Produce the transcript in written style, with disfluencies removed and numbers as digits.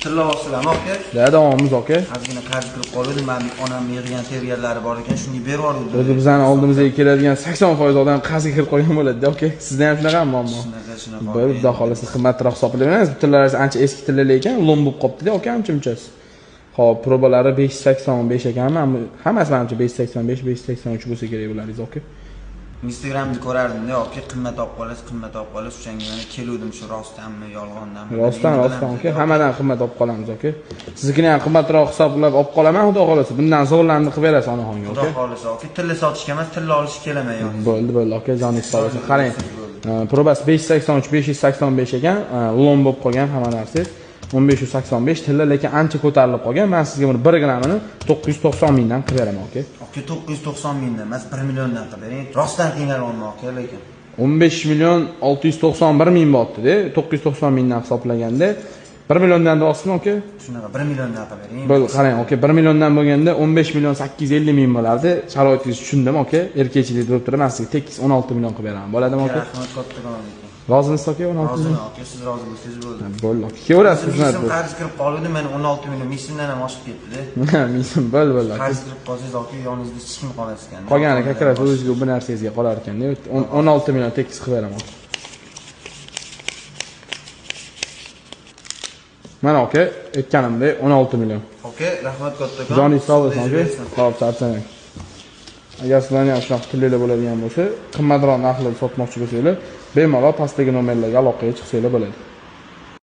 Tilla olsizlarmi aka? Da, davomimiz aka. Ozgina qarz kirib qoldi, men onam yig'gan terganlari bor ekan, shuni berib yubordim. O'zi bizani oldimizga keladigan 80% odam qarzga kirib qolgan bo'ladi, aka. Sizda ham shunaqami muammo? Shunaqa, shunaqa. Bir xudo xolasa qimmatroq hisoblaymiz. Tillaringiz ancha eski tillalar ekan, lom bo'lib qolibdi-da, aka, ancha-munchasi. Xo'p, probalari 585 ekanmi? Hammasi manimcha 585, 583 bo'lsa kerak bularningiz, aka. Instagramda ko'rardim-da, aka, qimmat olib qolasiz, qimmat olib qolasiz, o'shanga mana keluvdim, shu rostdanmi, yolg'ondanmi? Rostdan, rostdan, aka, hammadan qimmat olib qolamiz, aka. Siznikini ham qimmatroq hisoblab olib qolaman, xudo xolasa. Bundan zo'rlarni qilib berasiz onaxonga, aka. Xudo xolasa, aka, tilla sotishga emas, tilla olishga kelaman yo'q. Bo'ldi, bo'ldi, aka, joningiz sog' bo'lsin. Qarang, probasi 583, 585 ekan, lom bo'lib qolgan hamma narsa. 1585 tilla, lekin ancha ko'tarilib qolgan. Men sizga buni 1 grammini 990 mingdan qilib beraman, aka. Aka, 990 mingdan emas, 1 milliondan qilib bering. Rostdan qiynalyapman, aka, lekin. 15 million 691 ming bo'pti-da, 990 mingdan hisoblaganda 1 milliondan deyapsizmi, aka? Shunaqa 1 milliondan qilib bering. Bo'ldi, qarang, aka, 1 milliondan bo'lganda 15 million 850 ming bo'lardi. Sharoitingizni tushundim, aka. Erkakchilik bo'lib turib, men sizga tekis 16 million qilib beraman. Bo'ladimi, aka? Rahmat kattakon, aka. Rozimisiz, aka? 16 million. Rozimi, aka, siz rozi bo'lsangiz bo'ldi. Bo'ldi, aka. Kelaverasiz, xizmat bo'ldi. Qarz kirib qoldi, men 16 million mingsimdan ham oshib ketdi-da. Mingsim, bo'ldi, bo'ldi, aka. Qarz kirib qolsangiz, aka, yoningizda hech kim qolmas ekan. Qolgani как раз o'zingizga bu narsangizga qolar ekan-da. 16 million tekis qilib beraman. Mana aka, aytganimdek 16 million. Aka, rahmat kattakon. Joningiz sog' bo'lsin, aka. Xo'p, charchamang. Agar sizlarning ham shunaqa tillar bo'ladigan bo'lsa, qimmatroq narxlarda sotmoqchi bo'lsanglar, bemalol pastdagi nomerlarga aloqaga chiqsanglar bo'ladi.